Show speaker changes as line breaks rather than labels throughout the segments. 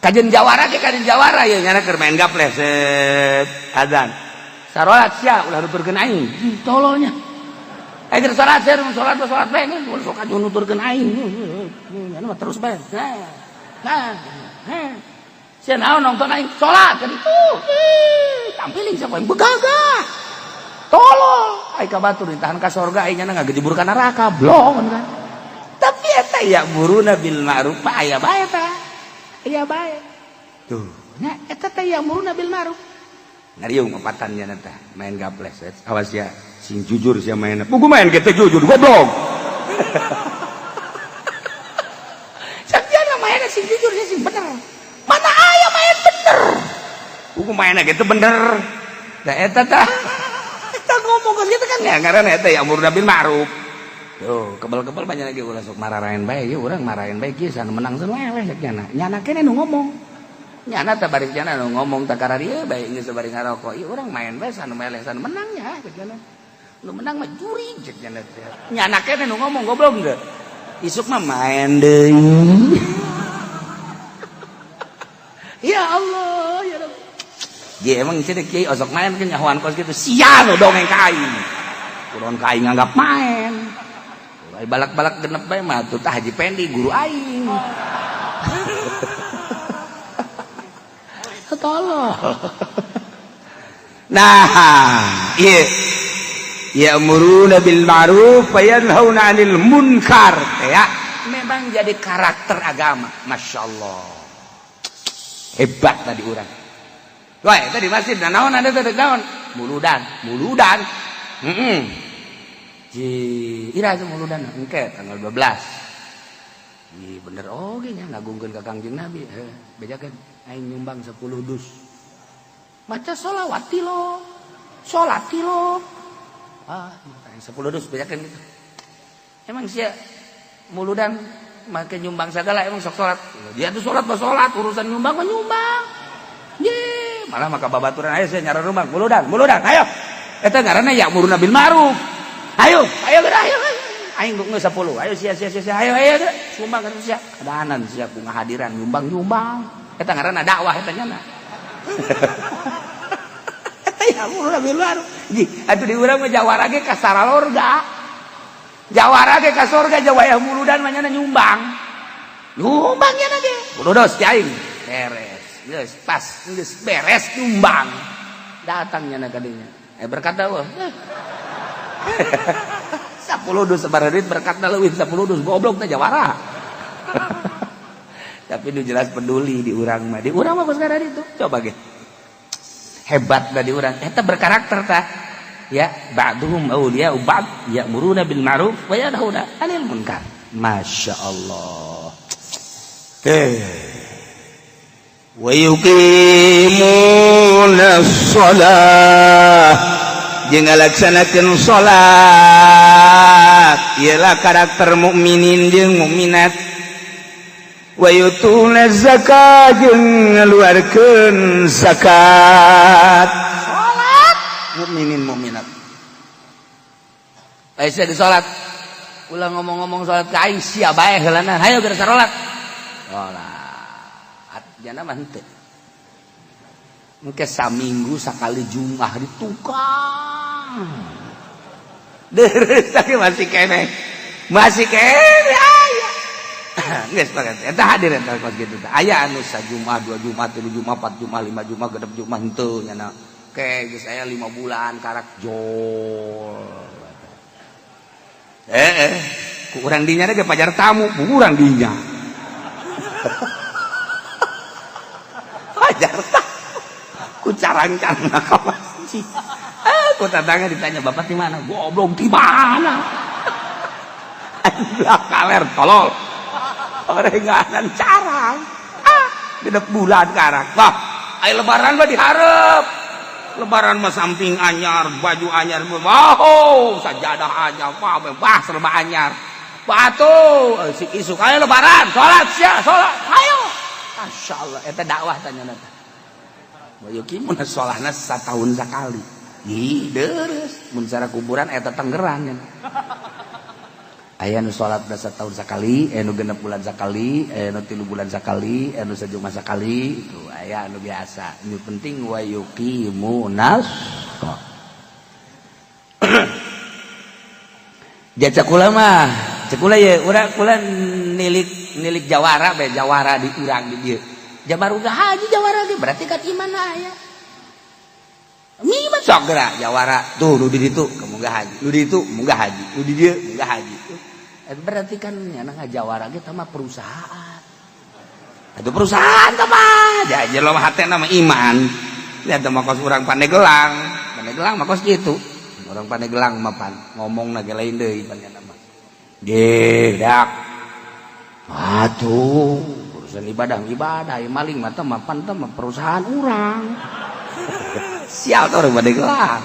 Kajen jawara ke kajen jawara ya nyana keur main gaple set adzan. Sarolat sia ulah nuturkeun aing. Tololnya. Eh keur salat sia salat salat bae ulah sok aju nuturkeun aing. Nyana mah terus bae. Nah. Nah. Sia naon nonton aing salat kan itu. Tampilin siapa yang begagah. Tolol. Ai ka batur ditahan ka sorga aing nyana ngagejebur ka neraka blong kan. Tapi eta ya'muruna bil ma'ruf aya bae tah. Iya baik. Tuh, nah eta teh ya'muruna bil ma'ruf. Ngariung opatan nya teh main gaples. Awas ya, sing jujur sia main. Buku main kita jujur goblok. Sakiana mainnya sing jujur sia sing bener. Mana aya main bener. Buku mainnya gitu bener. Nah eta tah. Eta ngomong geus kitu kan ya ngaranna eta ya'muruna bil ma'ruf. Tuh, kebel-kebel banyak lagi ulah sok mararain bae, ya urang marahin bae kieu sana menang sana eleh cek nyana. Nyana kene nu ngomong. Nyana teh bari nyana nu ngomong tah kararieu bae geus bari ngarokok. Ieu urang main bae sana meleh sana menang nya cek nyana. Nu menang mah juri cek nyana teh. Nyana kene nu ngomong goblok geus. Isuk mah main deui. Ya Allah, ya Rabb. Dia emang cenah kiai osok main kan nyahoan kos kitu. Sia nu dongeng ka aing. Urang ka aing nganggap main. Balak-balak genep bae mah tuh tah Haji Pendi guru aing. Tolol. Nah, ieu ya'muruna bil ma'ruf wa yanhauna 'anil munkar ya. Memang jadi karakter agama, Masya Allah. Hebat tadi urang. Wah, tadi masjid nah naon ada tadi naon? Muludan, muludan. Heeh. Ira muludan engke tanggal 12. Ih bener oge nya ngagungkeun ka Kangjeng Nabi heuh bejakeun aing nyumbang 10 dus. Maca sholawat tilo. Salat tilo. Ah, 10 dus bejakeun gitu. Emang sia muludan make nyumbang segala emang sok salat. Dia tuh salat mah salat, urusan nyumbang mah nyumbang. Ye, malah maka babaturan ayo sia nyara rumah muludan, muludan ayo. Eta ngaranna ya'muruna bil ma'ruf. Ayo, ayo geura, ayo. Aing geus 10. Ayo sia sia sia ayo ayo geura. Sumbang kan sia. Kadahanan sia ku ngahadiran nyumbang-nyumbang. Eta ngaranna dakwah eta nya. Eta ya'muruna bil ma'ruf. Ji, atuh di urang mah jawara ge ka saralorga. Jawara ge ka sorga jawaya muludan mah nyana nyumbang. Nyumbang nya ge. Bododos ti aing. Beres. Geus pas geus beres nyumbang. Datang nyana ka dinya. Eh berkata wah. 10 dus sabaraha duit berkatna leuwih 10 dus goblok teh jawara. Tapi nu jelas peduli di urang mah. Di urang mah geus itu. Coba ge. Hebat da di urang. Eta berkarakter tah. Ya, ba'duhum awliya'u ba'd ya'muruna bil ma'ruf wa yanhauna 'anil munkar. Masya Allah. Wa yuqimuna shalah jeung ngalaksanakeun salat ialah karakter mukminin jeung mukminat wa yutuna zakat jeung ngaluarkeun zakat salat mukminin mukminat. Aisyah di salat ulah ngomong-ngomong salat ka aing sia bae heulana hayo geus salat salat jana mah henteu engke saminggu sakali Jumat di tukang deres tapi masih kene aya geus banget eta hadir eta kos kitu teh aya anu sajumat 2 Jumat 3 Jumat 4 Jumat 5 Jumat genep Jumat henteu nyana ke geus aya 5 bulan karak jol ku urang dinya ge pajar tamu urang dinya pajar tamu ku carang-carang ka masjid. Ku tetangga ditanya bapak di mana? Goblok di mana? Kaler tolol. Orenganan carang. Ah, genep bulan karak. Wah, ai lebaran mah diharep. Lebaran mah samping anyar, baju anyar, wow, sajadah anyar, wah, bah serba anyar. Batu, si isuk ayo lebaran, salat sia, salat, ayo. Masya Allah, eta dakwah tanya teh. Wa yuqimuna sholahna satahun sakali. Ih, deres, mun cara kuburan eta tenggeran nya. Aya nu salat setahun sekali, aya nu 6 bulan sekali, aya nu 3 bulan sekali, aya nu sajumat sekali, itu aya nu biasa. Nu penting wa yuqimunas shalah. Jasa kula mah, cekula ye urang kula nilik nilik jawara bae, jawara di urang di dieu. Jabar udah haji jawara ge berarti kat iman aya. Iman sok gerak jawara tuh nu di ditu munggah haji, nu di ditu munggah haji, nu di dieu munggah haji. Berarti kan nyana ngajawara ge mah perusahaan. Atuh perusahaan tah mah jelo hatena mah iman. Lihat mah kos urang Pandeglang, Pandeglang mah kos kitu. Orang Pandeglang mah pan ngomongna ge lain deui pan nyana mah. Ge dak. Atuh urusan ibadah ibadah maling mah teh mah pan teh mah perusahaan urang. Sial tuh orang Pandeglang.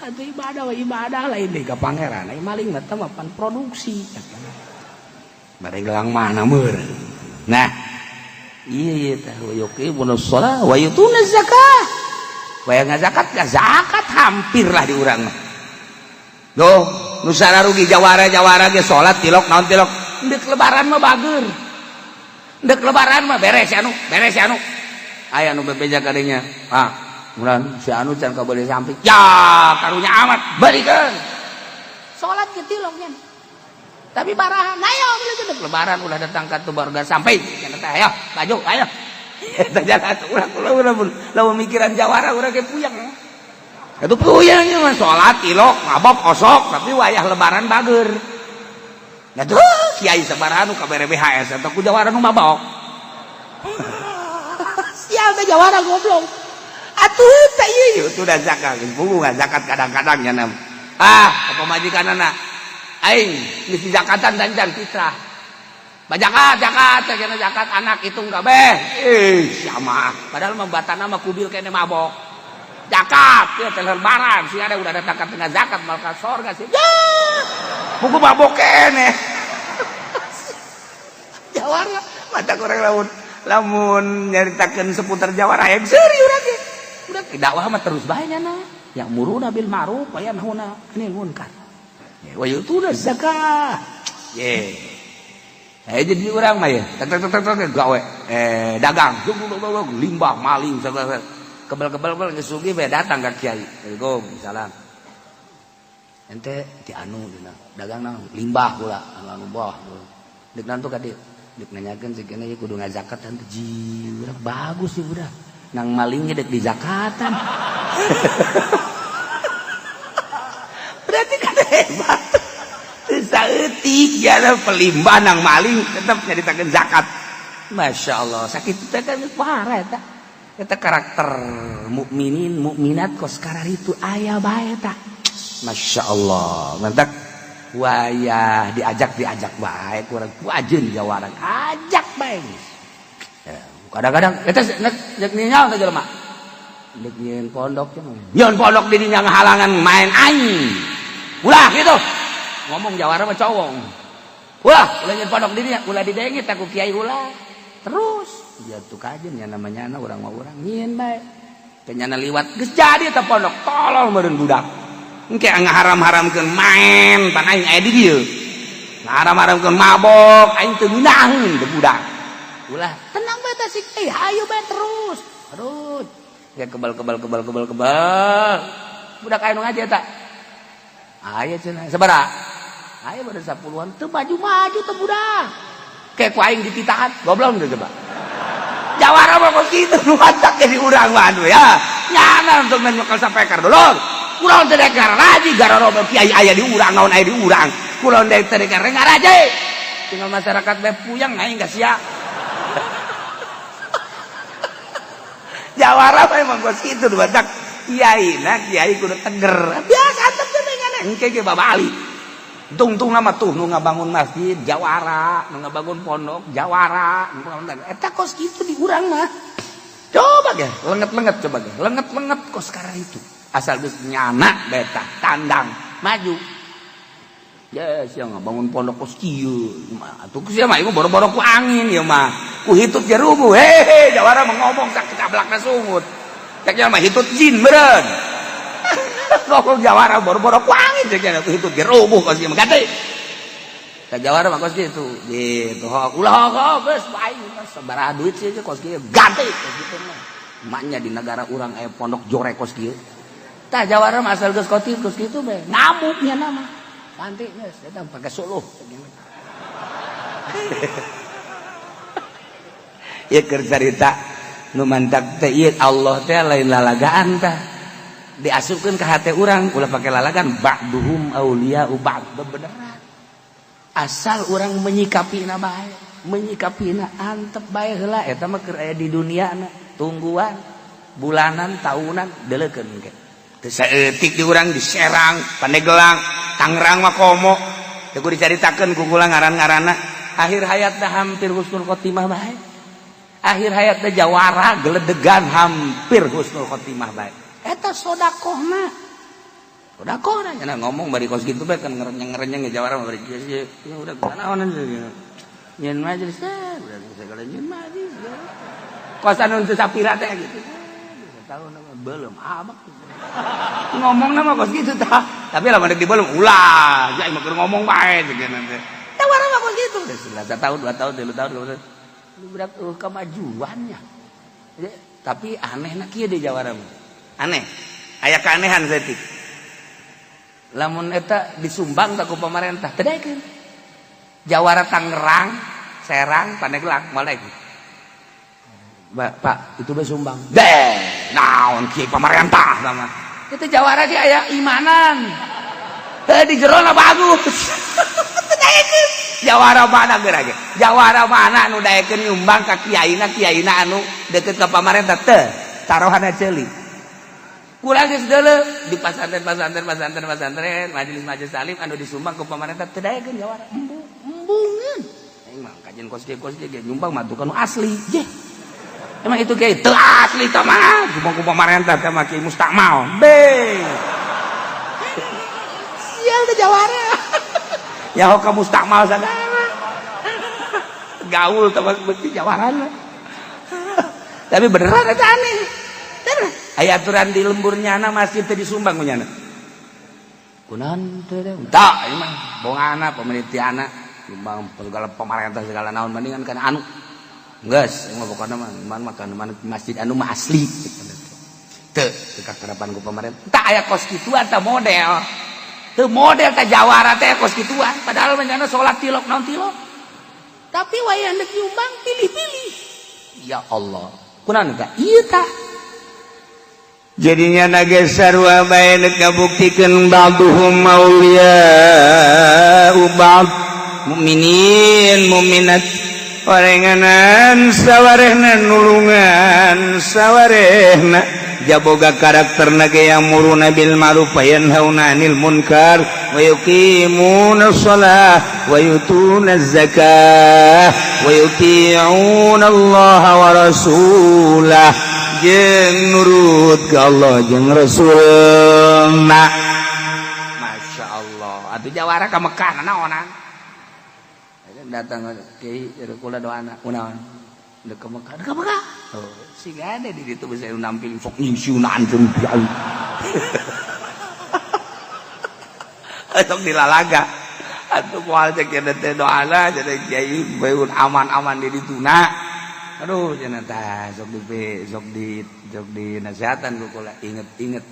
Atuh ibadah ibadah lain deui ka pangeran. Ai maling mah teh mah pan produksi. Pandeglang mana meureun. Nah, iya iya teh yuqimunus shalah wa yutuna zakah. Waya ngazakat zakat hampir lah di urang mah. Duh, nu rugi jawara-jawara ge salat tilok naon tilok. Ndek lebaran mah bager. Ndek lebaran mah beres anu, beres anu. Aya nu bebeja kadinya. Ah, mulan si anu can kabeuli samping. Ya, karunya amat, balikeun. Salat ge tiloknya. Tapi barahan, ayo beli ndek lebaran ulah datang ka tu baruga sampai. Cenah teh ayo, baju, ayo. Eta jalan urang urang lamun mikiran jawara urang ge puyeng. Itu puyeng mah salat tilok, mabok osok, tapi wayah lebaran bager. Nah tuh kiai sabaraha nu kabere BHS atau ku jawara nu mabok. Sial teh jawara goblok. Atuh teh ieu sudah zakat, geus zakat kadang-kadang nya. Ah, pamajikanana aing geus zakatan dan fitrah. Bajakat, zakat, cenah zakat anak hitung kabeh. Ih, sama. Padahal mah batana mah kubil kene mabok. Zakat, ya teh lebaran sih ada udah datang ka tengah zakat mal ka sorga sih. Ya. Buku mabok kene. Jawara, mata kurang lamun lamun nyaritakeun seputar jawara hayang seuri urang ge. Udah dakwah mah terus bae nyana. Ya'muruna bil ma'ruf wa yanhauna 'anil munkar. Ya, wa yutuna zakah. Ye. Jadi orang mah ya, tek tek tek tek gawe, dagang, limbah maling, kebel-kebel kebel geus sugih bae datang ka kiai. Assalamualaikum, salam. Ente di anu dina dagang naon? Limbah pula, anu anu bah. Deuk nantu ka dieu. Deuk nanyakeun si kene kudu ngazakatan teh ji, urang bagus sih budak. Nang malingnya deuk dizakatan. Berarti kan hebat. Saeutik ya pelimbah nang maling tetap nyaritakeun zakat. Masya Allah, sakit teh kan parah eta. Eta karakter mukminin mukminat kos itu aya bae eta. Masya Allah, mantak wayah diajak diajak bae kurang wajeun jawara ajak bae. Ya, kadang-kadang eta nek ningal teh jelema. Dek nyieun pondok cenah. Nyieun pondok di dinya ngahalangan main aing. Ulah gitu. Ngomong jawara mah cowong. Ulah, ulah nyieun pondok di dinya, ulah didengit aku kiai ulah. Terus jatuh kajen ya namanya anak urang mah urang nyieun bae. Kenyana liwat geus jadi eta pondok tolol meureun budak. Engke ngaharam-haramkeun main pan aing aya di dieu. Ngaharam-haramkeun mabok aing teu ngeunaheun teu budak. Ulah tenang bae teh sik ayo bae terus. Aduh. Ya kebal kebal kebal kebal kebal. Budak aya nu ngaji eta. Aya cenah sabaraha? Aya pada 10-an teu maju-maju teu budak. Kayak ku aing dititahan, goblok teu coba. Jawara mah kos kitu nu matak jadi urang mah anu ya. Nyana untuk nyekel sampai dulur. Kurang teu dek ngaraji gara-gara kiai aya di urang naon aya di urang. Kurang teu dek ngaraji. Tinggal masyarakat bae puyeng aing geus sia. Jawara mah emang kos kitu nu matak kiai na kiai kudu teger. Biasa antep teh ngana engke ge babali. Tungtung nama tuh nu ngabangun masjid jawara, nu ngabangun pondok jawara, eta kos kitu di urang mah. Coba ge, lenget-lenget coba ge, lenget-lenget kos sekarang itu. Asal geus nyana beta tandang maju. Ya sia ngabangun pondok kos kieu. Atuh sia mah ieu boro-boro ku angin ieu mah. Ku hitut jerubu. Hehe, jawara mah ngomong sak ketablakna sungut. Cek mah hitut jin meureun. Ngomong jawara boro-boro ku angin cek itu gerobuh kos kieu ganti. Ka jawara mah kos kitu. Gitu. Ulah geus aing sabaraha duit sih kos kieu ganti kos kitu mah. Maknya di negara urang aya pondok jorek kos kieu. Tah jawara mah asal geus kotip kos kitu bae. Ngamuknya nama. Ganti geus eta pake suluh. Ieu keur carita nu mantak teh ieu Allah teh lain lalagaan tah. Diasupkeun ka hate urang ulah pake lalagan ba'duhum auliya'u ba'd bebeneran. Asal urang menyikapina bae, menyikapina antep bae heula eta mah keur aya di dunia na, tungguan bulanan tahunan deuleukeun ke. Teu saeutik di urang di Serang, Pandeglang, Tangerang mah komo. Teu kudu dicaritakeun ku kula ngaran-ngaranna. Akhir hayatna hampir husnul khotimah bae. Akhir hayatna jawara geledegan hampir husnul khotimah bae. Eta sodakohna. Sodakohna nya ngomong bari kos kitu bae kan ngerenyeng-ngerenyeng jawara mah bari kieu ya udah kunaon nyeun majelis teh udah segala nyeun majelis. Kos anu teu sapira teh gitu. Tahun belum abak. Ngomong nama kos gitu tah. Tapi lamun dek dibelum ulah, ja mah keur ngomong bae jeung nanti. Jawara mah kos kitu. Geus tahun, 2 tahun, 3 tahun, berat kemajuannya. Tapi aneh na kieu di jawara mah. Aneh. Aya keanehan saeutik. Lamun eta disumbang ku pemerintah, teu daekeun. Jawara Tangerang, Serang, Pandeglang moal daekeun. Pak, itu bae sumbang. Deh, naon kieu pemerintah sama. Itu jawara ge aya imanan. Heuh di jerona bagus. Teu daekeun. Jawara mana geura ge? Jawara mana anu daekeun nyumbang ka kiaina, kiaina anu deket ka pamarentah teu. Taruhanna ceuli. Kurang geus deuleu di pasantren pasantren pasantren pasantren majelis-majelis taklim anu disumbang ku pamarentah teu daekeun jawara. Embung, embungeun. Aing mah kajian kos kieu ge nyumbang mah tukang nu asli. Jeh. Emang itu kiai teu asli tah mah, sumbang ku pamarentah teh mah kiai mustakmal. Be. Sial teh jawara. Ya ka mustakmal sagala. Gaul teh beuki jawarana. Tapi beneran eta aneh. Aya aturan di lembur nyana masjid teh disumbang ku nyana. Kunaon teu teh? Tah, ieu mah bongana pemerintah nyumbang segala pemerintah segala naon mendingan kana anu. Geus, ieu mah pokona mah man masjid anu mah asli. Teu teu katerapan ku pemerintah. Tah aya kos kituan tah model. Teu model teh jawara teh kos kituan, padahal mah nyana salat tilok naon tilok. Tapi wayah deuk nyumbang pilih-pilih. Ya Allah. Kunaon teh? Ieu tah.
Jadinya nage sarua bae nek ngabuktikeun ba'duhum auliya'u ba'd mukminin mukminat orenganan sawarehna nulungan sawarehna jaboga karakterna ge ya'muruna bil ma'ruf wa yanhauna 'anil munkar wa yuqimuna shalah wa yutuna zakah wa yuti'una Allah wa rasulah jeung nurut ke Allah jeung Rasulna.
Masya Allah atuh jawara ka Mekah naonan datang kiai kula doana kunaon dek ke Mekah dek ke Mekah. Oh siga ada di ditu bisa nampil sok nyingsiunan jeung kiai sok dilalaga atuh moal cek teh doana jadi kiai beun aman-aman di dituna. Aduh cenah tah sok di nasihatan ku kula inget-inget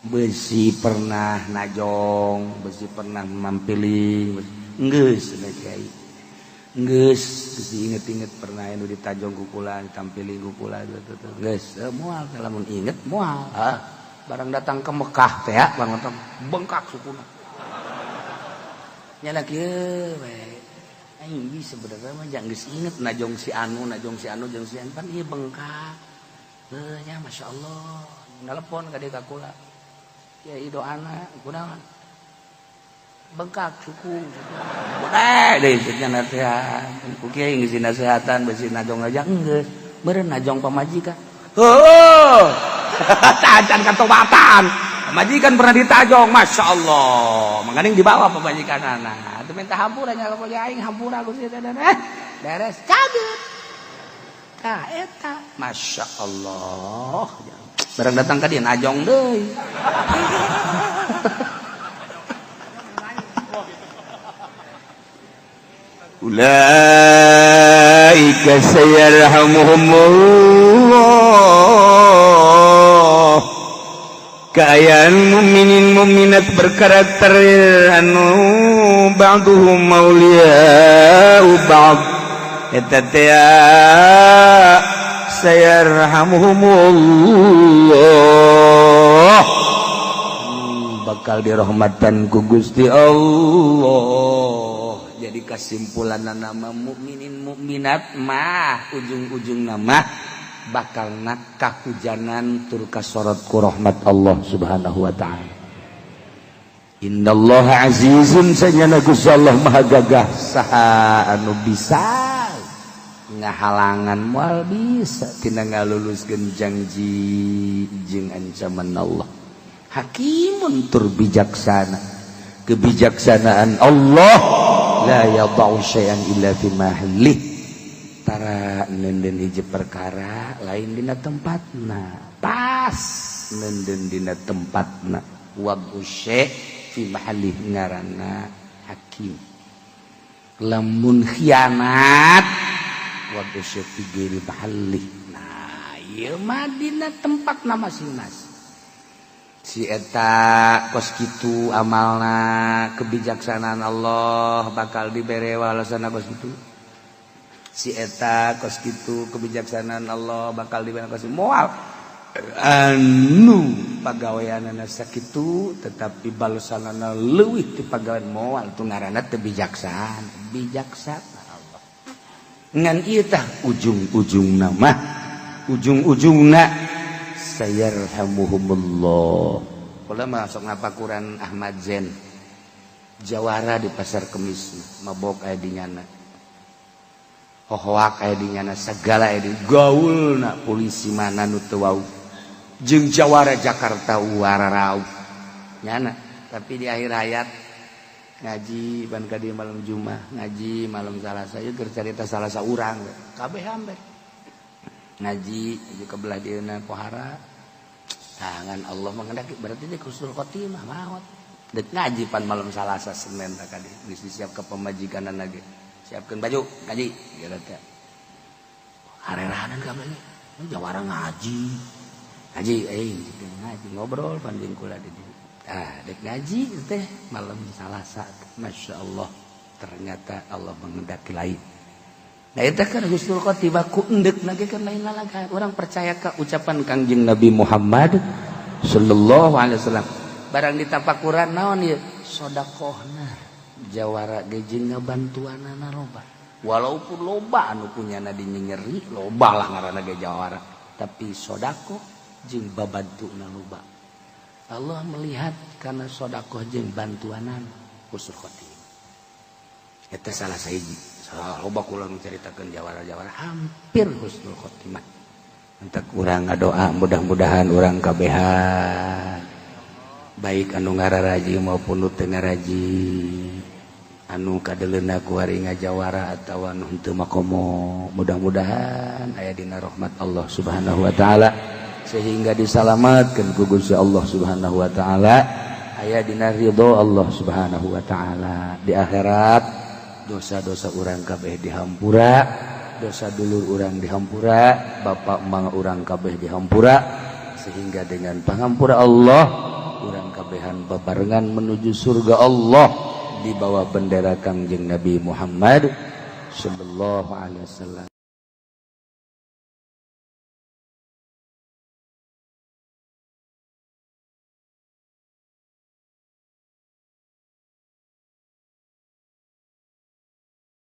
besi pernah najong, besi pernah mampiling, geus cenah kiai. Geus besi inget-inget pernah anu ditajong ku kula, ditampiling ku kula geus moal lamun inget moal. Ah, barang datang ke Mekah teh ya, barang datang bengkak sukuna. Nya kieu we. Aing sebenarnya mah jangan geus inget najong si anu, najong si anu, jeung si anu pan ieu bengkak. Heuh nya masyaallah. Nelpon ka dieu ka kula. Kiai doana kunaon? Bengkak suku. Boleh deui cenah nasihat. Ku kiai geus nasihatan besi najong aja enggeus. Meureun najong pamajikan. Heuh. Tacan katobatan. Pamajikan pernah ditajong, masya Allah. Makanya dibawa pamajikan anak. Itu minta hampura nya kalau aing hampura Gusti teh beres cabut. Tah eta, masya Allah. Barang datang ka dieu najong deui.
Ulaika sayarhamuhumullah. Kaayaan mukminin mukminat berkarakter anu ba'duhum awliya'u ba'd, eta teh sayarhamuhumullah, bakal dirahmatan ku Gusti Allah. Jadi kesimpulan nama mukminin mukminat mah ujung-ujung nama bakal nakah hujanan tur kasorot ku rahmat Allah Subhanahu wa taala. Innallaha azizun, sanyana Gusti Allah maha gagah, saha anu bisa ngahalangan? Moal bisa tina ngaluluskeun janji jeung ancaman Allah. Hakimun, tur bijaksana. Kebijaksanaan Allah, la yada'u syai'an illa fi mahallih. Tara nenden hiji perkara lain dina tempatna, pas nenden dina tempatna. Wad'u syai' fi mahallih ngaranna hakim. Lamun khianat, wad'u syai' fi ghairi mahallih. Nah, ieu mah dina tempatna masing-masing. Si eta kos kitu amalna, kebijaksanaan Allah bakal dibere walasana kos kitu. Si eta kos kitu, kebijaksanaan Allah bakal dibere kos moal. Anu pagaweanana sakitu tetapi balesanana leuwih ti pagawean, moal. Tu ngaranna teu bijaksana, bijaksana Allah. Ngan ieu tah ujung-ujungna mah, ujung-ujungna sayarhamuhumullah. Kula mah sok ngapakuran Ahmad Zen, jawara di Pasar Kemis. Mabok aya di nyana, hohoak aya di nyana, segala aya di gaulna. Polisi mana nu teu wau jeung jawara Jakarta wararau nyana? Tapi di akhir hayat ngaji ban ka dieu malam Jumat, ngaji malam Salasa. Ieu keur carita salah saurang kabeh hambe ngaji ngaji ke belah dieuna pohara tangan Allah menghendaki, berarti dia husnul khotimah maot. Dek ngaji pan malam Salasa, Senin tak kadi geus disiap ke pemajikan lagi, siapkeun baju ngaji gitu teh. Hareranan kabeh jawara ngaji ngaji, eh ngaji ngobrol pan jeung kula di dieu. Ah, dek ngaji teh malam Salasa. Masya Allah, ternyata Allah menghendaki lain. Nah, itu kan husnul khotimah ku endek lagi kan lain lalaga. Orang percaya ke ucapan Kangjeng Nabi Muhammad sallallahu alaihi wasallam. Barang ditapakuran naon ieu? Sodakohna jawara ge jeung ngabantuanana loba. Walaupun loba anu punyana di nyeri, loba lah ngaranna ge jawara. Tapi sodakoh jeung babantuna loba. Allah melihat karena sodakoh jeung bantuanan, husnul khotimah. Eta salah sahiji. Loba kula menceritakan jawara-jawara hampir husnul khotimah. Entek urang ngadoa mudah-mudahan urang kabehan, baik anu ngararaji maupun nu teu ngaraji, anu kadeleuna kuari ngajawara atawa anu henteu makomo, mudah-mudahan aya dina rahmat Allah Subhanahu wa taala sehingga disalamatkeun ku Gusti Allah Subhanahu wa taala, aya dina ridho Allah Subhanahu wa taala. Di akhirat dosa-dosa urang kabeh dihampura, dosa dulur urang dihampura, bapak mang urang kabeh dihampura, sehingga dengan pangampura Allah urang kabehan babarengan menuju surga Allah di bawah bendera Kangjeng Nabi Muhammad sallallahu alaihi wasallam.